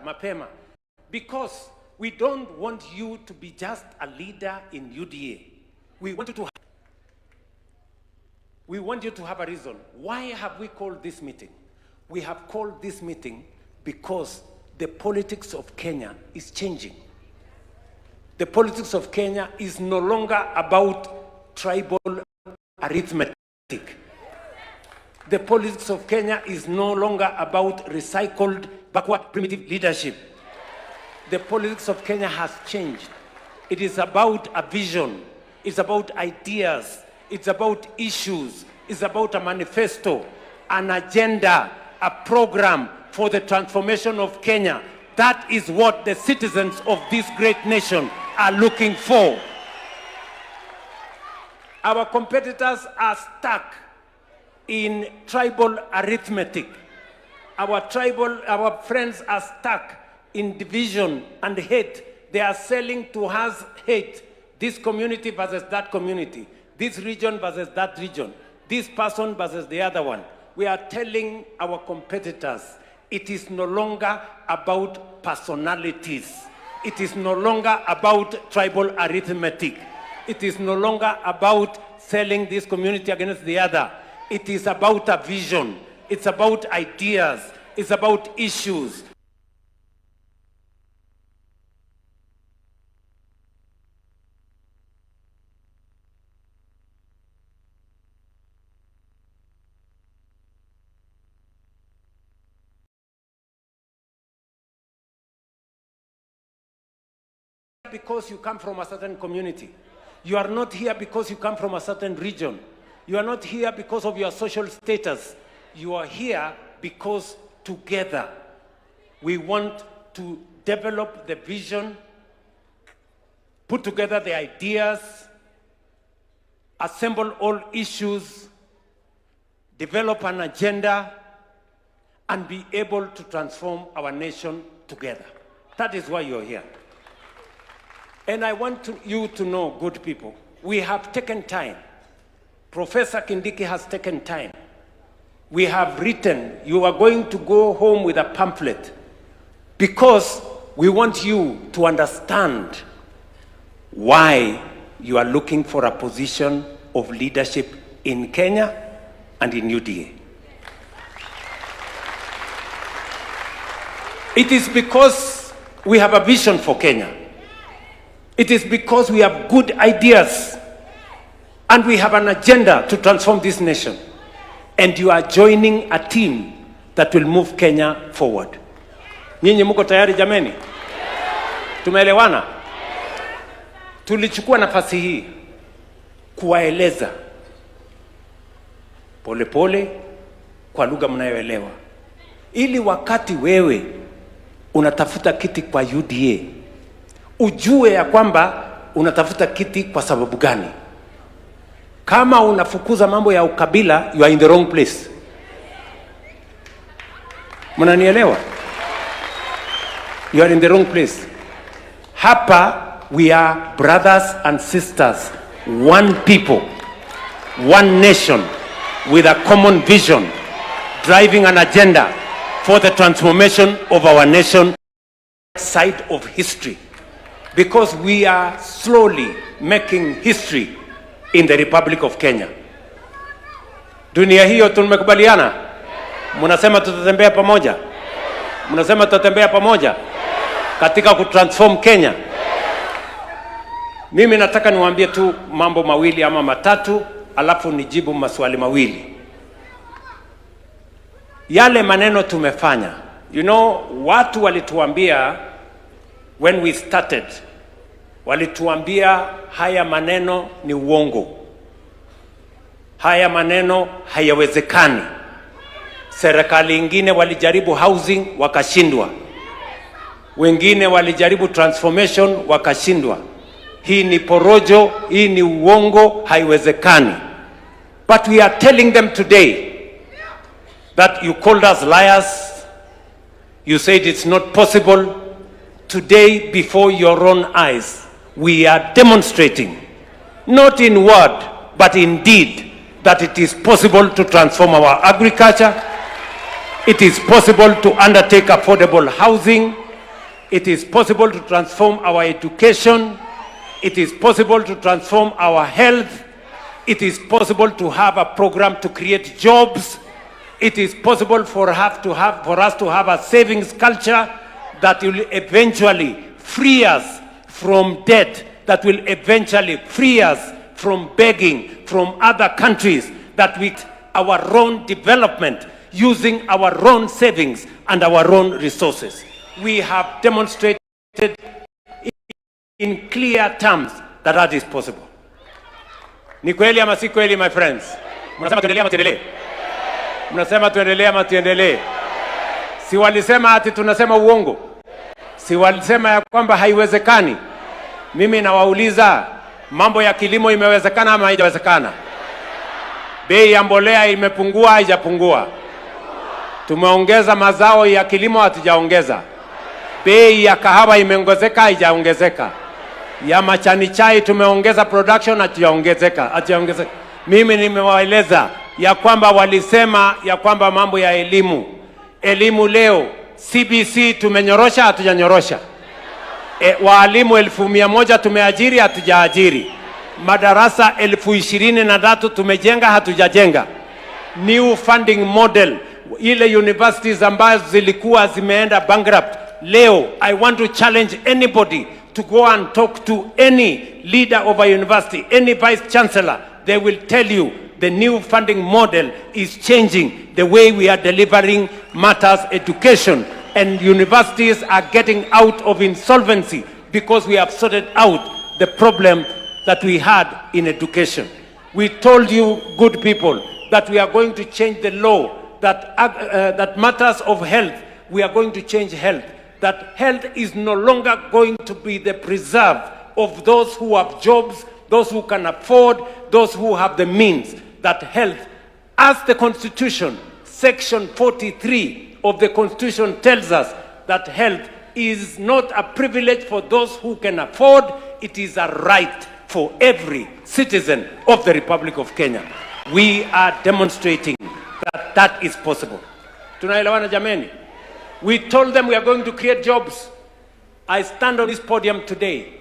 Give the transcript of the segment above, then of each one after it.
mapema because we don't want you to be just a leader in UDA. We want you to have a reason. Why have we called this meeting? We have called this meeting because the politics of Kenya is changing. The politics of Kenya is no longer about tribal arithmetic. The politics of Kenya is no longer about recycled, backward, primitive leadership. The politics of Kenya has changed. It is about a vision. It's about ideas. It's about issues. It's about a manifesto, an agenda, a program for the transformation of Kenya. That is what the citizens of this great nation are looking for. Our competitors are stuck in tribal arithmetic. Our friends are stuck in division and hate. They are selling to us hate. This community versus that community. This region versus that region. This person versus the other one. We are telling our competitors, it is no longer about personalities. It is no longer about tribal arithmetic. It is no longer about selling this community against the other. It is about a vision. It's about ideas. It's about issues. Because you come from a certain community. You are not here because you come from a certain region. You are not here because of your social status. You are here because together we want to develop the vision, put together the ideas, assemble all issues, develop an agenda, and be able to transform our nation together. That is why you're here. And I want you to know, good people, we have taken time. Professor Kindiki has taken time. We have written, you are going to go home with a pamphlet because we want you to understand why you are looking for a position of leadership in Kenya and in UDA. It is because we have a vision for Kenya. It is because we have good ideas and we have an agenda to transform this nation. And you are joining a team that will move Kenya forward. Nyinyi muko tayari jameni? Tumeelewana? Tulichukua nafasi hii kuwaeleza polepole kwa lugha mnayoelewa, ili wakati wewe unatafuta kiti kwa UDA ujue ya kwamba unatafuta kiti kwa sababu gani. Kama unafukuza mambo ya ukabila, you are in the wrong place. Mnanielewa? You are in the wrong place. Hapa we are brothers and sisters, one people, one nation with a common vision, driving an agenda for the transformation of our nation side of history. Because we are slowly making history in the Republic of Kenya. Dunia hiyo tumekubaliana? Mnasema tutatembea pamoja? Mnasema tutatembea pamoja katika kutransform Kenya? Mimi nataka niwaambie tu mambo mawili ama matatu, alafu nijibu maswali mawili. Yale maneno tumefanya. You know, watu walituambia when we started, walituambia haya maneno ni uongo, haya maneno hayawezekani. Serikali ingine walijaribu housing wakashindwa, wengine walijaribu transformation wakashindwa. Hii ni porojo, hii ni uongo, haiwezekani. But we are telling them today that you called us liars, you said it's not possible. Today, before your own eyes, we are demonstrating, not in word, but in deed, that it is possible to transform our agriculture, it is possible to undertake affordable housing, It is possible to transform our education. It is possible to transform our health. It is possible to have a program to create jobs. It is possible for us to have a savings culture that will eventually free us from debt, that will eventually free us from begging from other countries, that with our own development, using our own savings and our own resources. We have demonstrated in clear terms that that is possible. Ni kweli ama si kweli, my friends? Mnasema tuendelee ama tuendelee? Mnasema tuendelee ama tuendelee? Si walisema ati tunasema uongo? Si walisema ya kwamba haiwezekani? Mimi nawauliza, mambo ya kilimo imewezekana ama haijawezekana? Bei ya mbolea imepungua, haijapungua? Tumeongeza mazao ya kilimo, hatujaongeza? Bei ya kahawa imeongezeka, haijaongezeka? Ya majani chai tumeongeza production, hatujaongezeka, hatujaongezeka. Mimi nimewaeleza ya kwamba walisema ya kwamba mambo ya elimu, elimu leo CBC tumenyorosha, hatujanyorosha? Waalimu 100,000 tumeajiri, hatujaajiri? Madarasa 23,000 tumejenga, hatujajenga? New funding model, ile universities ambazo zilikuwa zimeenda bankrupt. Leo I want to challenge anybody to go and talk to any leader of a university, any vice chancellor. They will tell you the new funding model is changing the way we are delivering matters education, and universities are getting out of insolvency because we have sorted out the problem that we had in education. We told you, good people, that we are going to change the law that matters of health, we are going to change health. That health is no longer going to be the preserve of those who have jobs, those who can afford, those who have the means. That health, as the Constitution, Section 43 of the Constitution tells us that health is not a privilege for those who can afford, it is a right for every citizen of the Republic of Kenya. We are demonstrating that that is possible. Tunaelewana, jameni? We told them we are going to create jobs. I stand on this podium today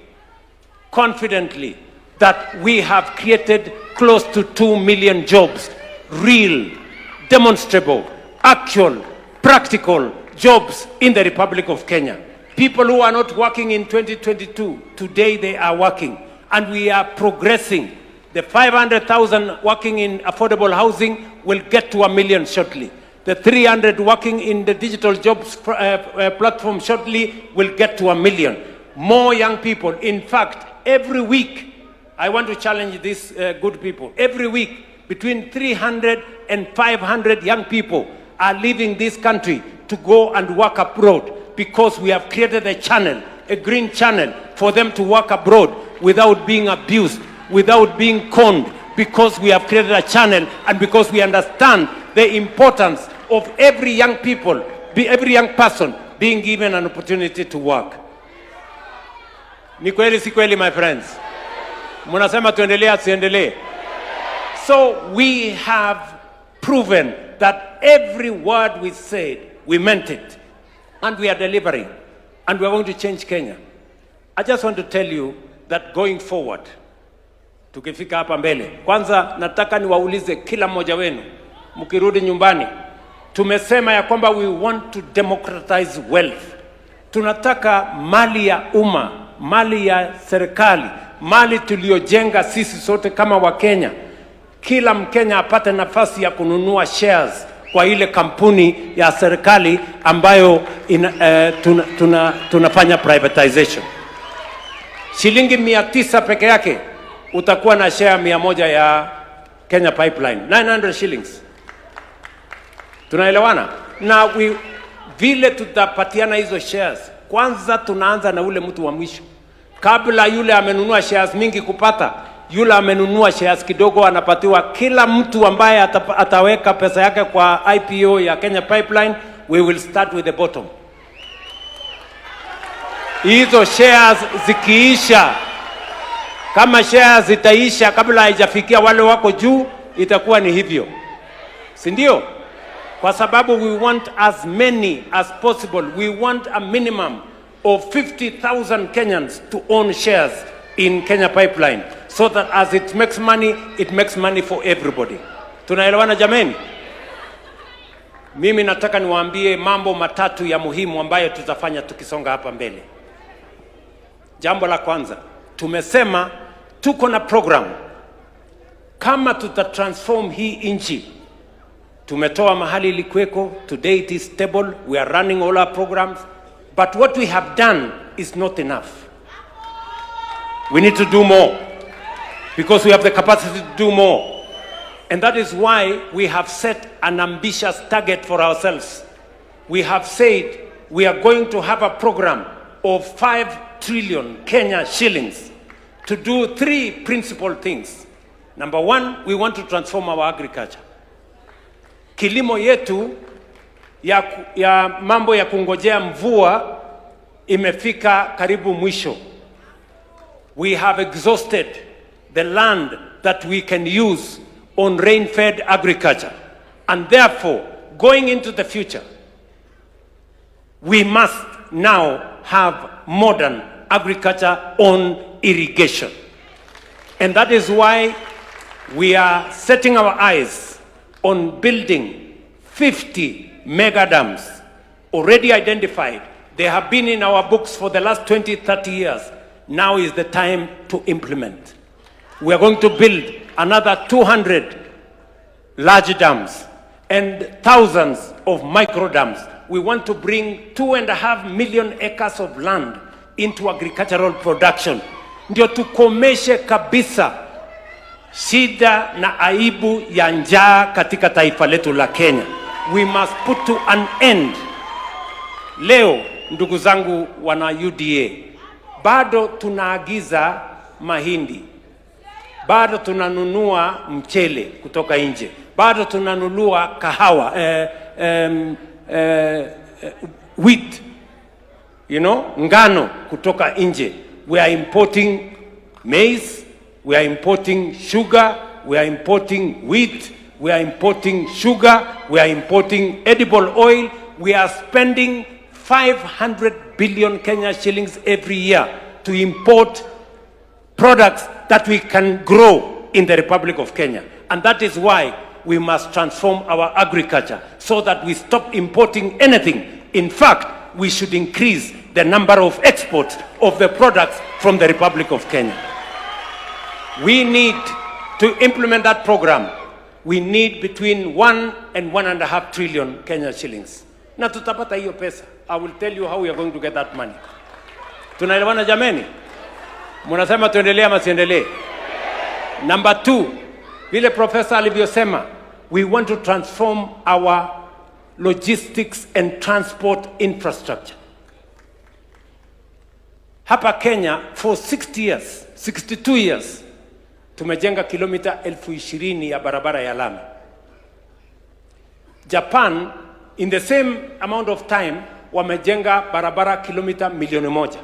confidently that we have created close to 2 million jobs, real, demonstrable, actual, practical jobs in the Republic of Kenya. People who are not working in 2022, today they are working, and we are progressing. The 500,000 working in affordable housing will get to a million shortly. The 300 working in the digital jobs platform shortly will get to a million. More young people. In fact, every week, I want to challenge these good people. Every week, between 300 and 500 young people are leaving this country to go and work abroad because we have created a channel, a green channel, for them to work abroad without being abused, without being conned, because we have created a channel and because we understand the importance of every young people, every young person being given an opportunity to work. Ni kweli, si kweli, my friends? Mnasema tuendelee, tusiendelee? So we have proven that every word we said, we meant it. And we are delivering. And we are going to change Kenya. I just want to tell you that going forward, tukifika hapa mbele, kwanza nataka niwaulize kila mmoja wenu, mkirudi nyumbani, tumesema ya kwamba we want to democratize wealth. Tunataka mali ya umma, mali ya serikali, mali tuliyojenga sisi sote kama Wakenya, kila Mkenya apate nafasi ya kununua shares kwa ile kampuni ya serikali ambayo tunafanya privatization. Shilingi 900 peke yake utakuwa na share 100 ya Kenya Pipeline, 900 shillings. Tunaelewana? Na vile tutapatiana hizo shares, kwanza tunaanza na ule mtu wa mwisho. Kabla yule amenunua shares mingi kupata, yule amenunua shares kidogo anapatiwa. Kila mtu ambaye ataweka pesa yake kwa IPO ya Kenya Pipeline, we will start with the bottom. Hizo shares zikiisha, kama shares zitaisha kabla haijafikia wale wako juu, itakuwa ni hivyo, si ndio? Kwa sababu we want as many as possible. We want a minimum of 50,000 Kenyans to own shares in Kenya Pipeline so that as it makes money, it makes money for everybody. Tunaelewana, jameni? Mimi nataka niwaambie mambo matatu ya muhimu ambayo tutafanya tukisonga hapa mbele. Jambo la kwanza, tumesema tuko na program kama tuta transform hii nchi. Tumetoa mahali ilikuweko, today it is stable, we are running all our programs, but what we have done is not enough. We need to do more because we have the capacity to do more. And that is why we have set an ambitious target for ourselves. We have said we are going to have a program of 5 trillion Kenya shillings to do three principal things. Number one, we want to transform our agriculture. Kilimo yetu ya mambo ya kungojea mvua imefika karibu mwisho. We have exhausted the land that we can use on rain-fed agriculture. And therefore, going into the future, we must now have modern agriculture on irrigation. And that is why we are setting our eyes on building 50 mega dams already identified. They have been in our books for the last 20, 30 years. Now is the time to implement. We are going to build another 200 large dams and thousands of micro dams. We want to bring 2.5 million acres of land into agricultural production. Ndio tukomeshe kabisa shida na aibu ya njaa katika taifa letu la Kenya. We must put to an end. Leo, ndugu zangu wana UDA, bado tunaagiza mahindi, bado tunanunua mchele kutoka nje, bado tunanunua kahawa, wheat, ngano kutoka nje. We are importing maize, we are importing sugar, we are importing wheat, we are importing sugar, we are importing edible oil. We are spending 500 billion Kenya shillings every year to import products that we can grow in the Republic of Kenya. And that is why we must transform our agriculture so that we stop importing anything. In fact, we should increase the number of exports of the products from the Republic of Kenya. We need to implement that program. We need between 1 and 1.5 trillion Kenya shillings. Na tutapata hiyo pesa. I will tell you how we are going to get that money. Tunaelewana, jameni? Mnasema tuendelee ama siendelee? Number two, vile profesa alivyosema, we want to transform our logistics and transport infrastructure. Hapa Kenya for 60 years, 62 years, tumejenga kilomita 20,000 ya barabara ya lami. Japan, in the same amount of time, wamejenga barabara kilomita 1 milioni.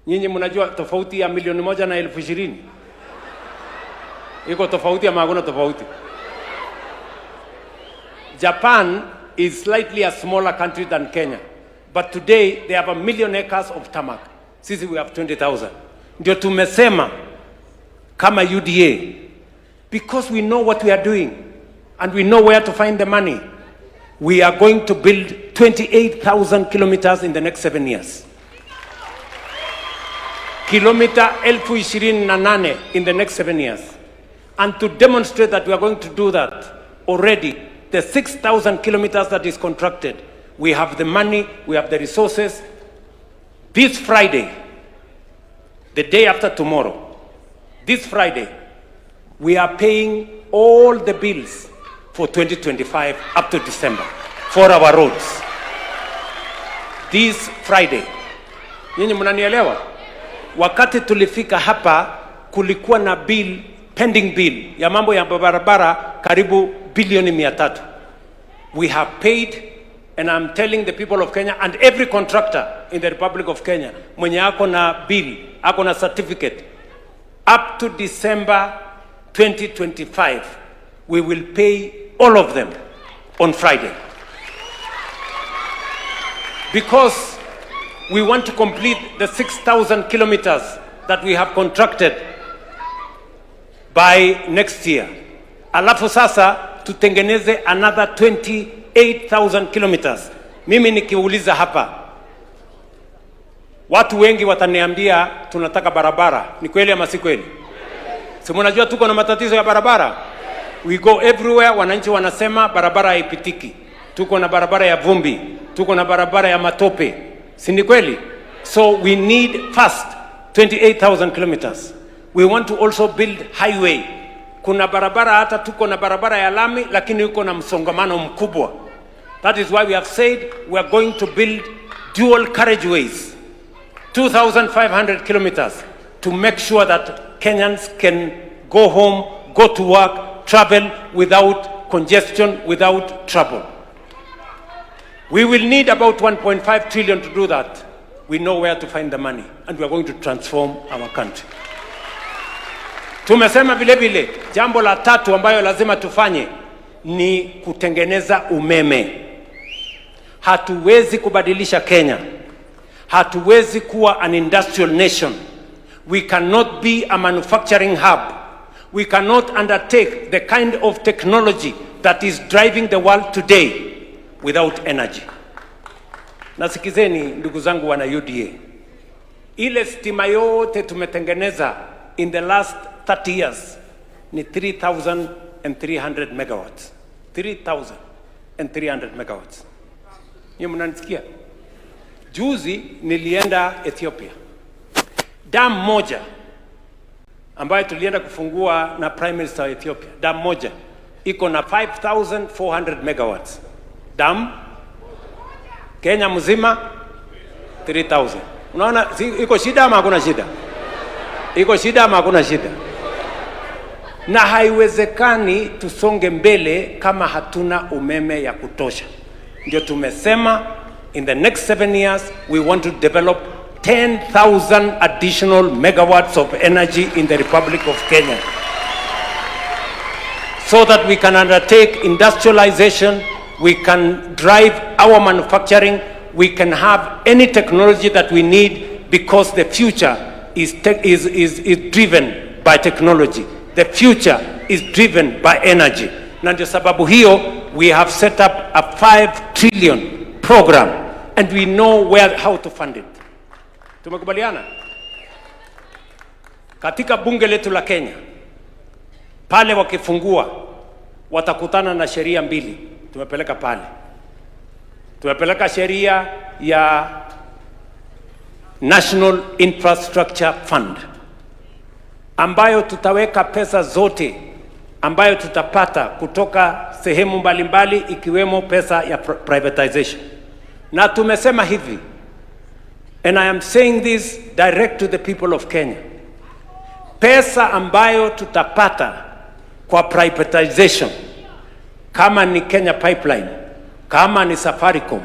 Nyinyi mnajua tofauti ya 1 milioni na 20,000? Iko tofauti ama hakuna tofauti? Japan is slightly a smaller country than Kenya. But today they have 1 million acres of tarmac. Sisi we have 20,000. Ndio tumesema kama UDA, because we know what we are doing and we know where to find the money, we are going to build 28,000 kilometers in the next 7 years. Kilomita 28,000 in the next 7 years. And to demonstrate that we are going to do that, already, the 6,000 kilometers that is contracted, we have the money, we have the resources. This Friday, the day after tomorrow, this Friday, we are paying all the bills for 2025 up to December for our roads. This Friday. Nyinyi mnanielewa? Wakati tulifika hapa kulikuwa na bill, pending bill ya mambo ya barabara karibu bilioni 300. We have paid, and I'm telling the people of Kenya and every contractor in the Republic of Kenya mwenye ako na bill, ako na certificate, up to December 2025, we will pay all of them on Friday. Because we want to complete the 6,000 kilometers that we have contracted by next year. Alafu sasa tutengeneze another 28,000 kilometers. Mimi nikiuliza hapa, watu wengi wataniambia tunataka barabara. Ni kweli ama si kweli? Si mnajua tuko na matatizo ya barabara? We go everywhere, wananchi wanasema barabara haipitiki. Tuko na barabara ya vumbi, tuko na barabara ya matope, si ni kweli? So we need first 28,000 kilometers. We want to also build highway. Kuna barabara, hata tuko na barabara ya lami, lakini iko na msongamano mkubwa. That is why we have said we are going to build dual carriageways, 2,500 kilometers, to make sure that Kenyans can go home, go to work, travel without congestion, without trouble. We will need about 1.5 trillion to do that. We know where to find the money, and we are going to transform our country. Tumesema vile vile, jambo la tatu ambayo lazima tufanye ni kutengeneza umeme. Hatuwezi kubadilisha Kenya, hatuwezi kuwa an industrial nation. We cannot be a manufacturing hub. We cannot undertake the kind of technology that is driving the world today without energy. Na sikizeni ndugu zangu wana UDA, ile stima yote tumetengeneza in the last 30 years ni 3300 megawatts. 3300 megawatts. Nyinyi mnanisikia? Juzi nilienda Ethiopia, dam moja ambayo tulienda kufungua na Prime Minister wa Ethiopia, dam moja iko na 5400 megawatts. Dam Kenya mzima 3000. Unaona iko shida ama hakuna shida? Iko shida ama hakuna shida? Na haiwezekani tusonge mbele kama hatuna umeme ya kutosha. Ndio tumesema in the next 7 years we want to develop 10,000 additional megawatts of energy in the Republic of Kenya so that we can undertake industrialization, we can drive our manufacturing, we can have any technology that we need, because the future is driven by technology. The future is driven by energy. Na ndio sababu hiyo we have set up a 5 trillion program, and we know how to fund it. Tumekubaliana? Katika bunge letu la Kenya, pale wakifungua watakutana na sheria mbili tumepeleka pale. Tumepeleka sheria ya National Infrastructure Fund, ambayo tutaweka pesa zote ambayo tutapata kutoka sehemu mbalimbali, ikiwemo pesa ya privatization. Na tumesema hivi, and I am saying this direct to the people of Kenya, pesa ambayo tutapata kwa privatization, kama ni Kenya Pipeline, kama ni Safaricom,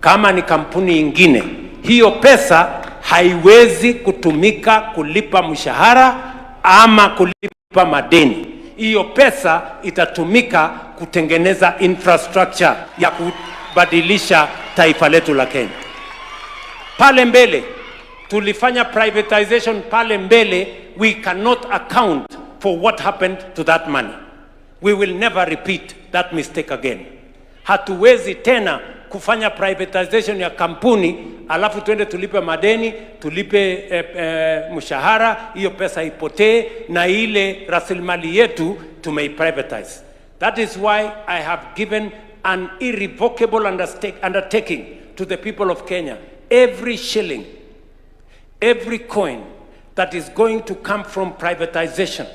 kama ni kampuni ingine, hiyo pesa haiwezi kutumika kulipa mshahara ama kulipa madeni. Hiyo pesa itatumika kutengeneza infrastructure ya kubadilisha taifa letu la Kenya. Pale mbele tulifanya privatization pale mbele, we cannot account for what happened to that money. We will never repeat that mistake again. Hatuwezi tena kufanya privatization ya kampuni alafu tuende tulipe madeni, tulipe mshahara, hiyo pesa ipotee na ile rasilimali yetu tumeiprivatize. That is why I have given an irrevocable undertaking to the people of Kenya. Every shilling, every coin that is going to come from privatization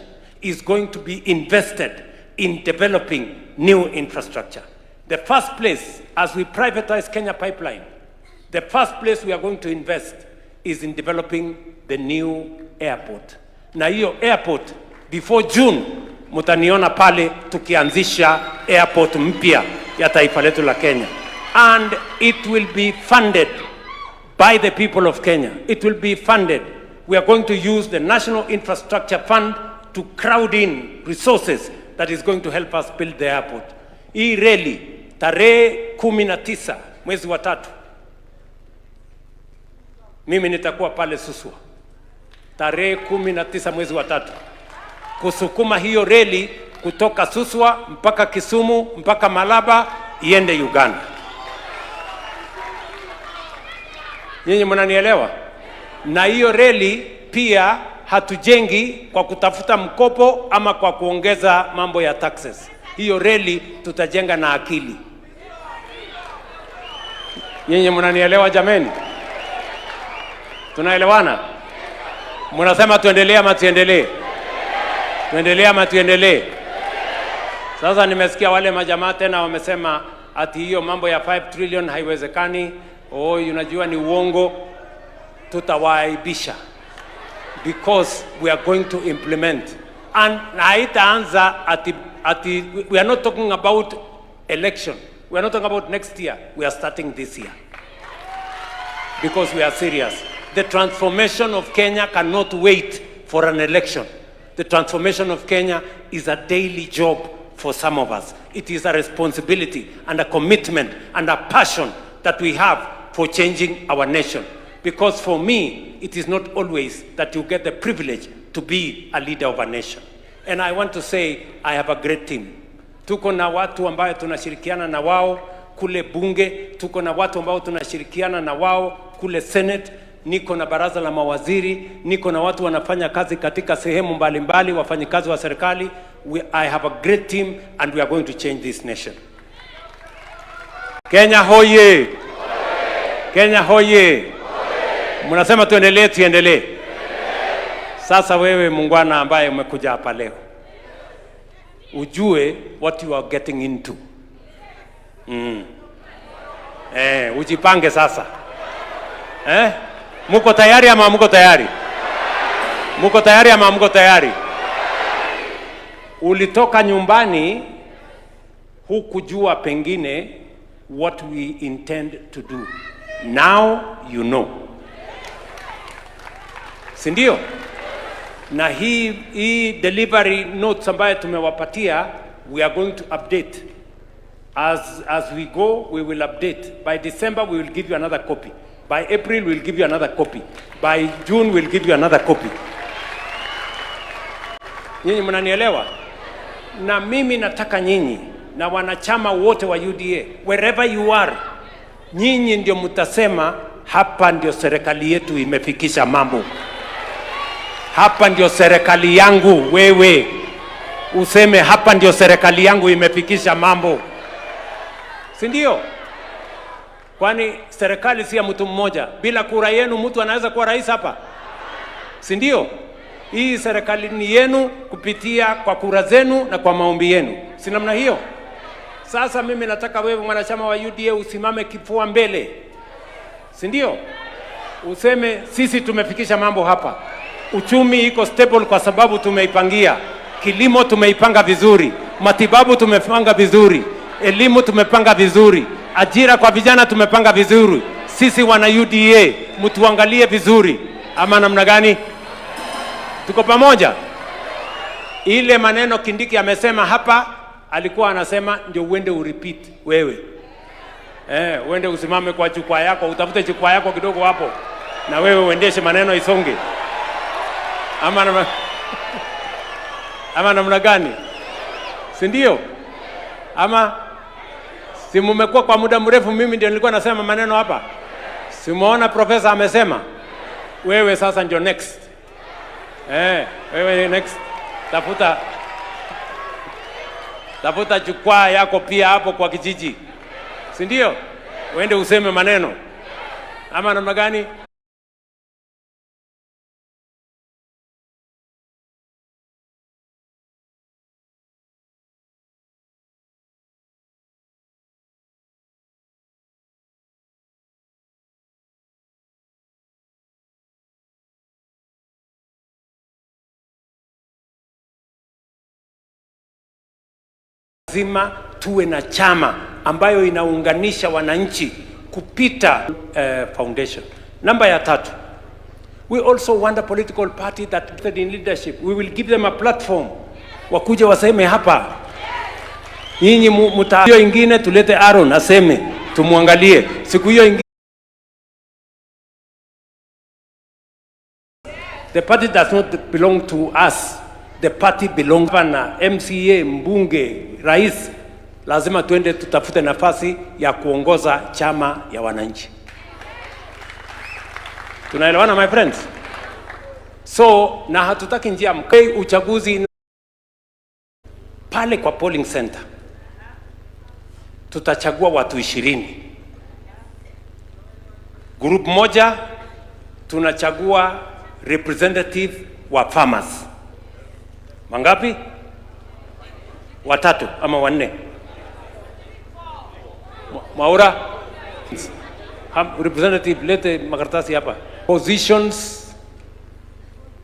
is going to be invested in developing new infrastructure. The first place, as we privatize Kenya Pipeline, the first place we are going to invest is in developing the new airport. Na hiyo airport, before June, mutaniona pale tukianzisha airport mpya ya taifa letu la Kenya. And it will be funded by the people of Kenya. It will be funded. We are going to use the National Infrastructure Fund to crowd in resources that is going to help us build the airport. Hii reli tarehe 19 mwezi wa tatu. Mimi nitakuwa pale Suswa tarehe 19 mwezi wa tatu kusukuma hiyo reli kutoka Suswa mpaka Kisumu mpaka Malaba iende Uganda. Nyinyi mnanielewa? Na hiyo reli pia hatujengi kwa kutafuta mkopo ama kwa kuongeza mambo ya taxes. Hiyo reli tutajenga na akili. Nyinyi mnanielewa jameni? Tunaelewana? Mnasema tuendelee ama tuendelee? Tuendelee ama tuendelee? Sasa nimesikia wale majamaa tena wamesema ati hiyo mambo ya 5 trillion haiwezekani. Oh, unajua ni uongo. Tutawaaibisha because we are going to implement and haitaanza ati we are not talking about election, we are not talking about next year, we are starting this year because we are serious. The transformation of Kenya cannot wait for an election. The transformation of Kenya is a daily job for some of us. It is a responsibility and a commitment and a passion that we have for changing our nation. Because for me, it is not always that you get the privilege to be a leader of a nation. And I want to say I have a great team. Tuko na watu ambayo tunashirikiana na wao kule bunge, tuko na watu ambao tunashirikiana na wao kule Senate, niko na baraza la mawaziri, niko na watu wanafanya kazi katika sehemu mbalimbali, wafanyikazi wa serikali. I have a great team and we are going to change this nation. Kenya hoye! Kenya hoye! Mnasema tuendelee, tuendelee. Sasa wewe mungwana ambaye umekuja hapa leo, ujue what you are getting into. Ujipange sasa. Muko tayari ama muko tayari? Muko tayari ama muko tayari? Ulitoka nyumbani hukujua pengine what we intend to do. Now you know. Si ndio? Na hii delivery notes ambayo tumewapatia, we are going to update. As we go, we will update. By December, we will give you another copy. By April, we will give you another copy. By June, we will give you another copy. Nyinyi mnanielewa? Na mimi nataka nyinyi na wanachama wote wa UDA, wherever you are, nyinyi ndio mtasema hapa ndio serikali yetu imefikisha mambo. Hapa ndio serikali yangu. Wewe useme hapa ndio serikali yangu imefikisha mambo, si ndio? Kwani serikali si ya mtu mmoja? Bila kura yenu mtu anaweza kuwa rais hapa, si ndio? Hii serikali ni yenu kupitia kwa kura zenu na kwa maombi yenu, si namna hiyo? Sasa mimi nataka wewe mwanachama wa UDA usimame kifua mbele, si ndio? Useme sisi tumefikisha mambo hapa. Uchumi iko stable kwa sababu tumeipangia. Kilimo tumeipanga vizuri, matibabu tumepanga vizuri, elimu tumepanga vizuri, ajira kwa vijana tumepanga vizuri. Sisi wana UDA mtuangalie vizuri, ama namna gani? Tuko pamoja? Ile maneno Kindiki amesema hapa, alikuwa anasema ndio uende urepeat wewe. Uende usimame kwa jukwaa yako, utafute jukwaa yako kidogo hapo, na wewe uendeshe maneno isonge. Ama namna gani? Si ndio? Ama si mumekuwa kwa muda mrefu, mimi ndio nilikuwa nasema maneno hapa. Si muona profesa amesema? Wewe sasa ndio next. Wewe next. Tafuta jukwaa yako pia hapo kwa kijiji. Si ndio? Uende useme maneno. Ama namna gani? Lazima tuwe na chama ambayo inaunganisha wananchi kupita foundation. Namba ya tatu, we also want a political party that in leadership. We will give them a platform. Wakuje waseme hapa. Nyinyi mta ingine tulete Aaron aseme, tumuangalie. Siku hiyo ingine The party does not belong to us. The party belongs na MCA, mbunge, rais. Lazima tuende tutafute nafasi ya kuongoza chama ya wananchi. Tunaelewana, my friends? So na hatutaki njia mkei uchaguzi pale kwa polling center tutachagua watu 20. Group moja tunachagua representative wa farmers. Wangapi? Watatu ama wanne? Mwaura, representative, lete makaratasi hapa. Positions,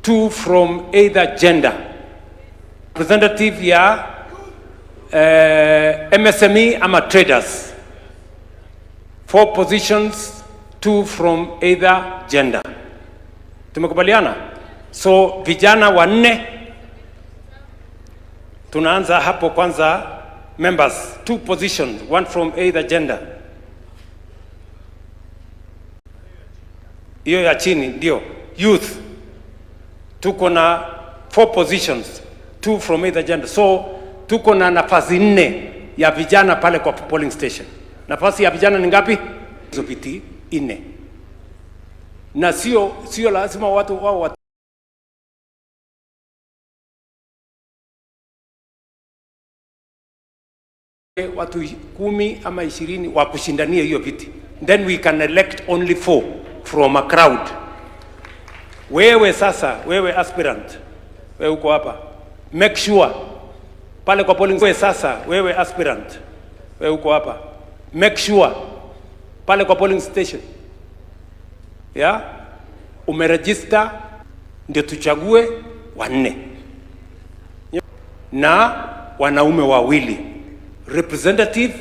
2 from either gender. Representative ya MSME ama traders. 4 positions, 2 from either gender. Tumekubaliana? So vijana 4, tunaanza hapo kwanza. Members, 2 positions, 1 from either gender. Hiyo ya chini ndio youth. Tuko na 4 positions, 2 from either gender. So tuko na nafasi 4 ya vijana pale kwa polling station. Nafasi ya vijana ni ngapi? Hizo viti 4. Na sio lazima watu wao watu 10 ama 20 wa kushindania hiyo viti. Then we can elect only 4 from a crowd. Wewe sasa, wewe aspirant, wewe uko hapa, make sure pale kwa polling. Wewe sasa, wewe aspirant, wewe uko hapa, make sure pale kwa polling station, yeah, umeregister ndio tuchague 4 na wanaume 2 representative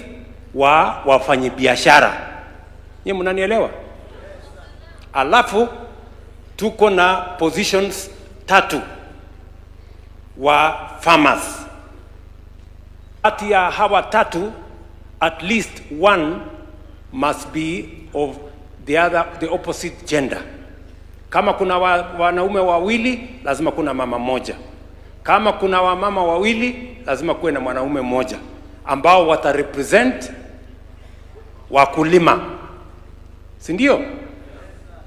wa wafanyabiashara. Nyinyi mnanielewa? Alafu tuko na positions 3 wa farmers. Kati ya hawa 3, at least 1 must be of the opposite gender. Kama kuna wanaume 2, lazima kuna mama 1. Kama kuna wamama 2, lazima kuwe na mwanaume 1 ambao watarepresent wakulima. Si ndio?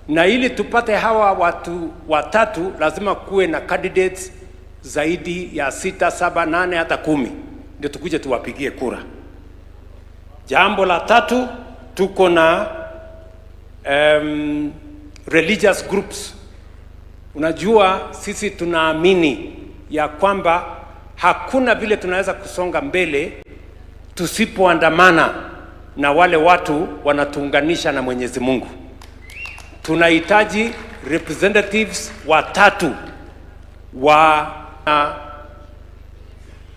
Na ili tupate hawa watu 3, lazima kuwe na candidates zaidi ya 6, 7, 8 hata 10 ndio tukuje tuwapigie kura. Jambo la 3, tuko na religious groups. Unajua sisi tunaamini ya kwamba hakuna vile tunaweza kusonga mbele tusipoandamana na wale watu wanatuunganisha na Mwenyezi Mungu. Tunahitaji representatives 3 wa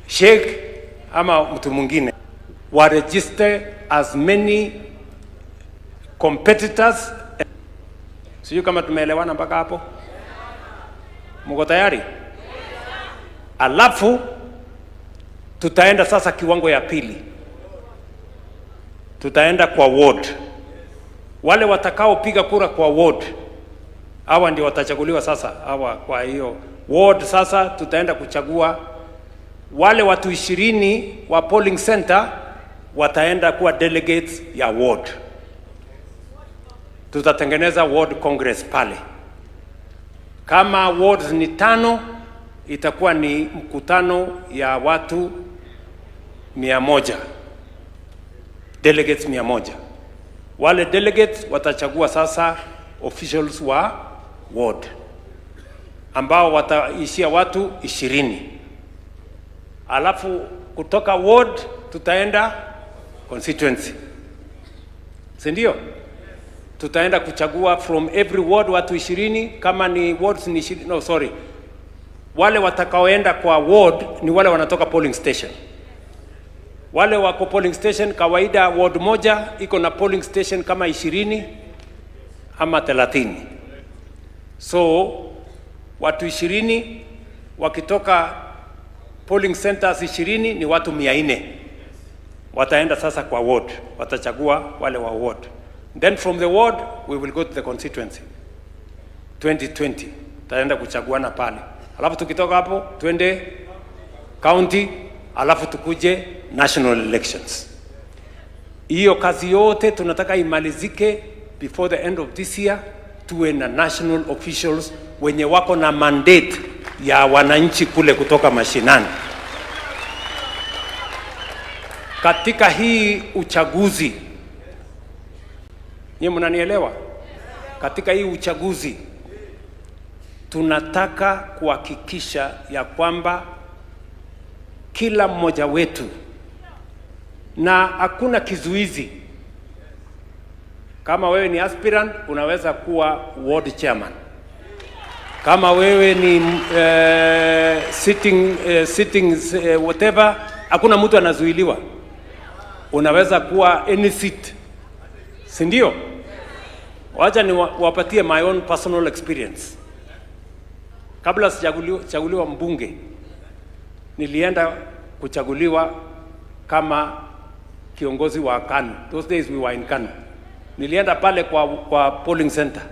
sheikh ama mtu mwingine wa register as many competitors. Sijui kama tumeelewana mpaka hapo. Mko tayari? Alafu tutaenda sasa kiwango ya pili. Tutaenda kwa ward. Wale watakaopiga kura kwa ward, hawa ndio watachaguliwa sasa. Hawa kwa hiyo ward sasa tutaenda kuchagua wale watu 20 wa polling center wataenda kuwa delegates ya ward. Tutatengeneza ward congress pale. Kama wards ni 5, itakuwa ni mkutano ya watu 100. Delegates 100. Wale delegates watachagua sasa officials wa ward ambao wataishia watu 20. Alafu kutoka ward tutaenda constituency. Si ndio? Tutaenda kuchagua from every ward watu 20. Kama ni wards ni 20, no sorry. Wale watakaoenda kwa ward ni wale wanatoka polling station. Wale wako polling station, kawaida ward moja iko na polling station kama 20 ama 30. So watu 20 wakitoka polling centers 20 ni watu 400. Wataenda sasa kwa ward, watachagua wale wa ward. Then from the ward we will go to the constituency 2020. Tutaenda kuchaguana pale, alafu tukitoka hapo twende county, alafu tukuje national elections. Hiyo kazi yote tunataka imalizike before the end of this year, tuwe na national officials wenye wako na mandate ya wananchi kule kutoka mashinani. Katika hii uchaguzi, nyinyi mnanielewa? Katika hii uchaguzi tunataka kuhakikisha ya kwamba kila mmoja wetu, na hakuna kizuizi. Kama wewe ni aspirant unaweza kuwa ward chairman. Kama wewe ni sitting, whatever, hakuna mtu anazuiliwa. Unaweza kuwa any seat, si ndio? Wacha ni wapatie my own personal experience. Kabla sijachaguliwa mbunge, nilienda kuchaguliwa kama kiongozi wa KANU. Those days we were in KANU. Nilienda pale kwa polling center.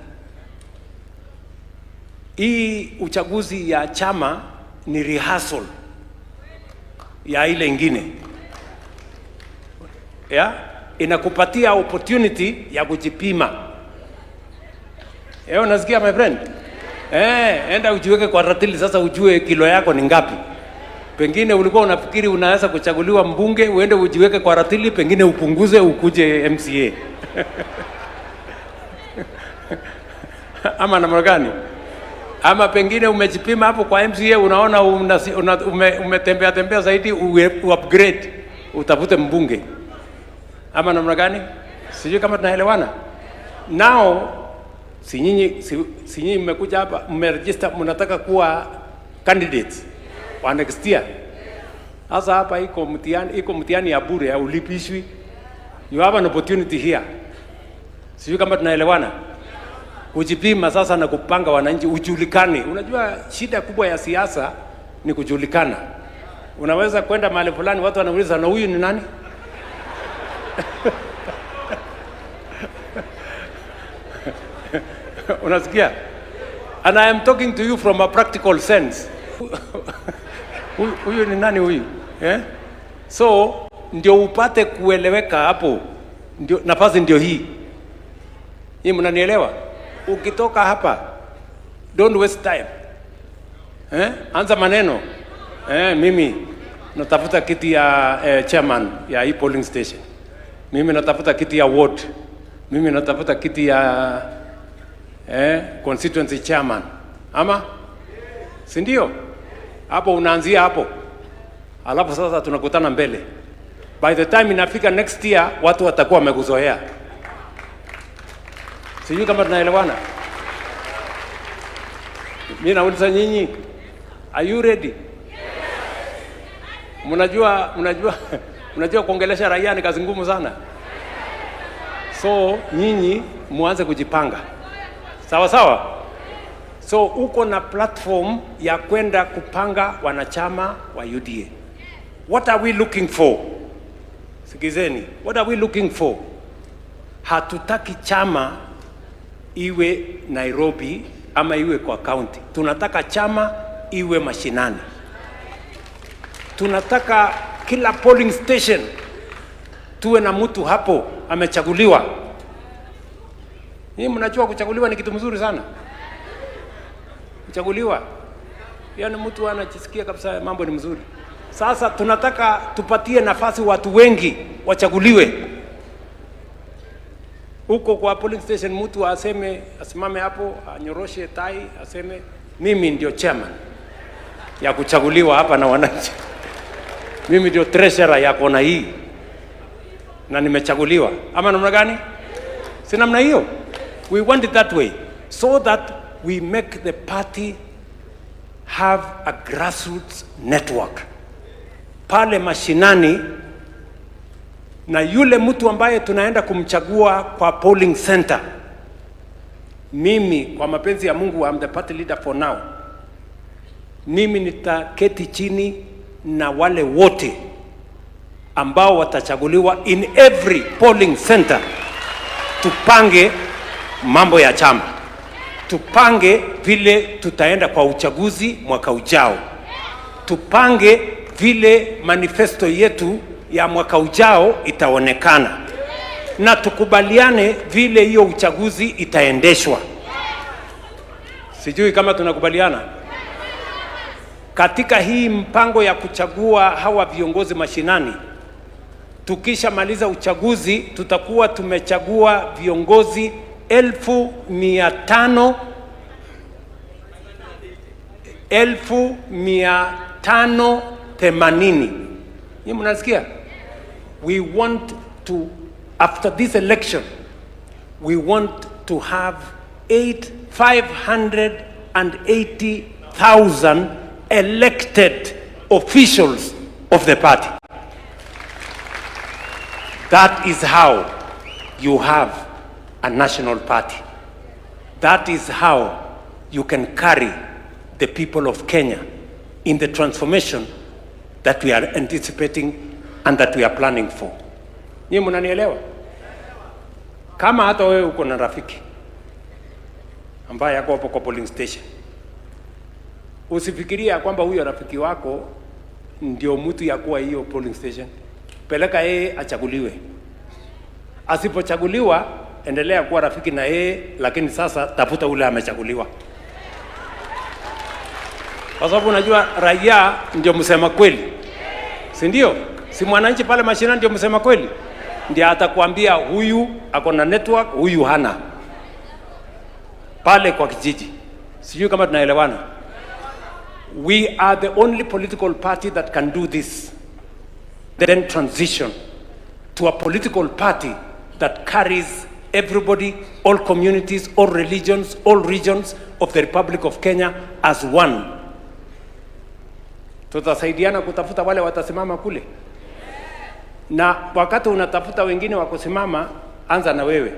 Hii uchaguzi ya chama ni rehearsal ya ile ingine. Yeah? Inakupatia opportunity ya kujipima. Unasikia, my friend? Enda ujiweke kwa ratili sasa ujue kilo yako ni ngapi. Pengine ulikuwa unafikiri unaweza kuchaguliwa mbunge, uende ujiweke kwa ratili, pengine upunguze ukuje MCA. Ama namna gani? Ama pengine umejipima hapo kwa MCA, unaona umetembea tembea zaidi, upgrade utafute mbunge. Ama namna gani? Sijui kama tunaelewana. Now si nyinyi mmekuja hapa, mmeregister, mnataka kuwa candidates wa next year. Sasa hapa iko mtihani ya bure, haulipishwi. You have an opportunity here. Sijui kama tunaelewana. Kujipima sasa na kupanga wananchi ujulikane. Unajua shida kubwa ya siasa ni kujulikana. Unaweza kwenda mahali fulani, watu wanauliza, "Na huyu ni nani?" Unasikia? And I am talking to you from a practical sense. Huyu ni nani huyu? Eh? So ndio upate kueleweka hapo, ndio nafasi ndio hii. Hii mnanielewa? Ukitoka hapa, don't waste time. Eh? Anza maneno. Mimi natafuta kiti ya chairman ya hii polling station. Mimi natafuta kiti ya ward. Mimi natafuta kiti ya constituency chairman. Ama? Si ndio? Hapo unaanzia hapo. Alafu sasa tunakutana mbele. By the time inafika next year, watu watakuwa wamekuzoea. Sijui kama tunaelewana. Mimi nauliza nyinyi, are you ready? Mnajua kuongelesha raia ni kazi ngumu sana. So nyinyi muanze kujipanga. Sawa sawa? So uko na platform ya kwenda kupanga wanachama wa UDA. What are we looking for? Sikizeni, what are we looking for? Hatutaki chama iwe Nairobi ama iwe kwa county. Tunataka chama iwe mashinani. Tunataka kila polling station tuwe na mtu hapo amechaguliwa. Nyinyi mnajua kuchaguliwa ni kitu mzuri sana. Kuchaguliwa, yaani mtu anajisikia kabisa mambo ni mzuri. Sasa tunataka tupatie nafasi watu wengi wachaguliwe huko kwa polling station, mtu aseme, asimame hapo, anyoroshe tai, aseme, "Mimi ndio chairman ya kuchaguliwa hapa na wananchi, mimi ndio treasurer ya kona hii na nimechaguliwa." Ama namna gani? Si namna hiyo? We want it that way so that we make the party have a grassroots network pale mashinani, na yule mtu ambaye tunaenda kumchagua kwa polling center, mimi kwa mapenzi ya Mungu, I'm the party leader for now, mimi nitaketi chini na wale wote ambao watachaguliwa in every polling center, tupange mambo ya chama. Tupange vile tutaenda kwa uchaguzi mwaka ujao. Tupange vile manifesto yetu ya mwaka ujao itaonekana, na tukubaliane vile hiyo uchaguzi itaendeshwa. Sijui kama tunakubaliana katika hii mpango ya kuchagua hawa viongozi mashinani. Tukishamaliza uchaguzi, tutakuwa tumechagua viongozi 500,000, 580,000. Nyinyi mnasikia? We want to, after this election, we want to have 580,000 elected officials of the party. That is how you have a national party. That is how you can carry the people of Kenya in the transformation that we are anticipating and that we are planning for. Nyinyi mnanielewa? Kama hata wewe uko na rafiki ambaye ako hapo kwa polling station, usifikirie ya kwamba huyo rafiki wako ndio mtu ya kuwa hiyo polling station. Peleka yeye achaguliwe. Asipochaguliwa, endelea kuwa rafiki na yeye, lakini sasa tafuta ule amechaguliwa, kwa sababu unajua raia ndio msema kweli, si ndio? Si mwananchi pale mashinani ndio msema kweli, ndiye atakwambia huyu ako na network, huyu hana, pale kwa kijiji. Sijui kama tunaelewana. We are the only political party that can do this. Then transition to a political party that carries everybody, all communities, all religions, all regions of the Republic of Kenya as one. Tutasaidiana kutafuta wale watasimama kule, na wakati unatafuta wengine wa kusimama, anza na wewe.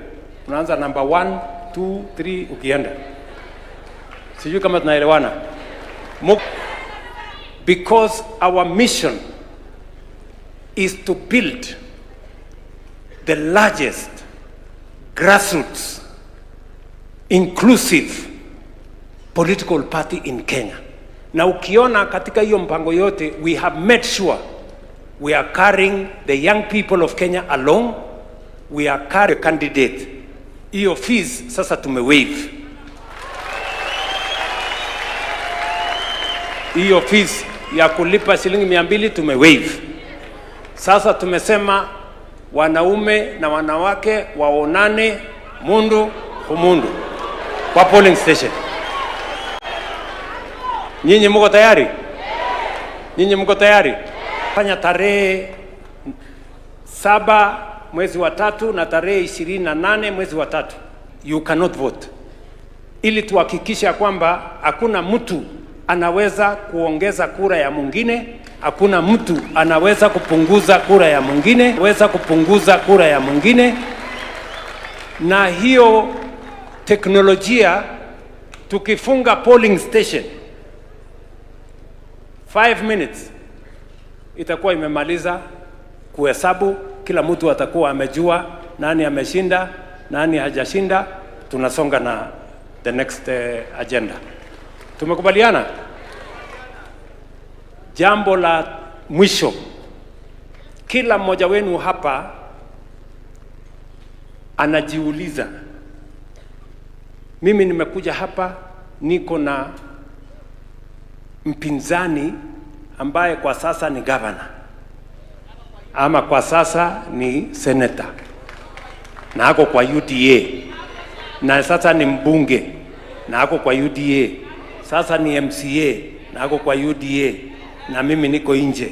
Unaanza number one, two, three, ukienda. Sijui kama tunaelewana. Because our mission is to build the largest grassroots inclusive political party in Kenya. Na ukiona katika hiyo mpango yote, we have made sure we are carrying the young people of Kenya along, we are carrying the candidate. Hiyo fees sasa tumewaive. Hiyo fees ya kulipa shilingi 200 tumewaive. Sasa tumesema wanaume na wanawake waonane mundu humundu kwa polling station. Nyinyi mko tayari? Nyinyi mko tayari? Fanya tarehe 7 mwezi wa 3 na tarehe 28 mwezi wa 3. You cannot vote. Ili tuhakikishe kwamba hakuna mtu anaweza kuongeza kura ya mwingine, hakuna mtu anaweza kupunguza kura ya mwingine, weza kupunguza kura ya mwingine. Na hiyo teknolojia, tukifunga polling station 5 minutes itakuwa imemaliza kuhesabu, kila mtu atakuwa amejua nani ameshinda, nani hajashinda. Tunasonga na the next agenda. Tumekubaliana? Jambo la mwisho, kila mmoja wenu hapa anajiuliza, mimi nimekuja hapa niko na mpinzani ambaye kwa sasa ni governor ama kwa sasa ni senator na ako kwa UDA, na sasa ni mbunge na ako kwa UDA, sasa ni MCA na ako kwa UDA, na mimi niko nje.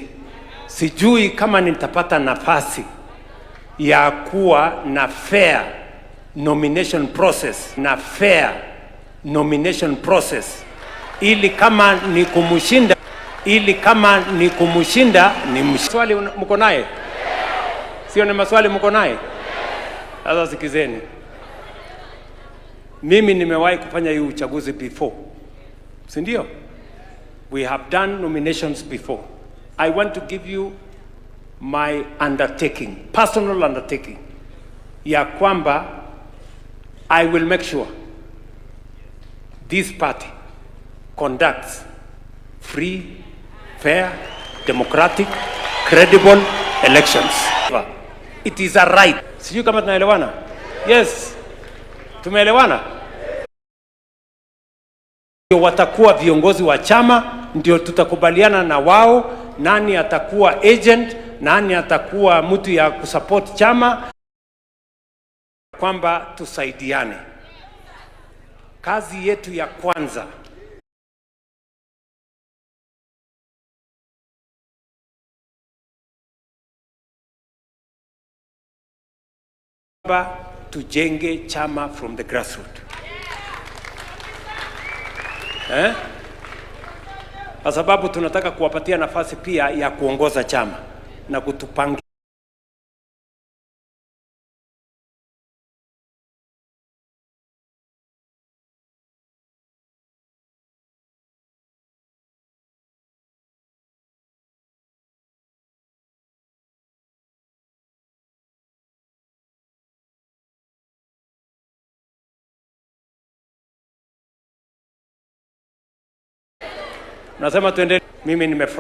Sijui kama nitapata nafasi ya kuwa na fair nomination process, na fair nomination process, ili kama ni kumushinda, ili kama ni kumushinda ni swali mko naye? Sio ni maswali mko naye? Sasa sikizeni. Mimi nimewahi kufanya hii uchaguzi before. Si ndio? We have done nominations before. I want to give you my undertaking, personal undertaking, ya kwamba I will make sure this party conducts free, fair, democratic, credible elections. It is a right. Sijui kama tunaelewana? Yes. Tumeelewana? Ndio watakuwa viongozi wa chama, ndio tutakubaliana na wao nani atakuwa agent, nani atakuwa mtu ya kusupport chama, kwamba tusaidiane. Kazi yetu ya kwanza kwamba tujenge chama from the grassroots. Eh? Kwa sababu tunataka kuwapatia nafasi pia ya kuongoza chama na kutupangia. Nasema tuendelee. Mimi nimefurahi.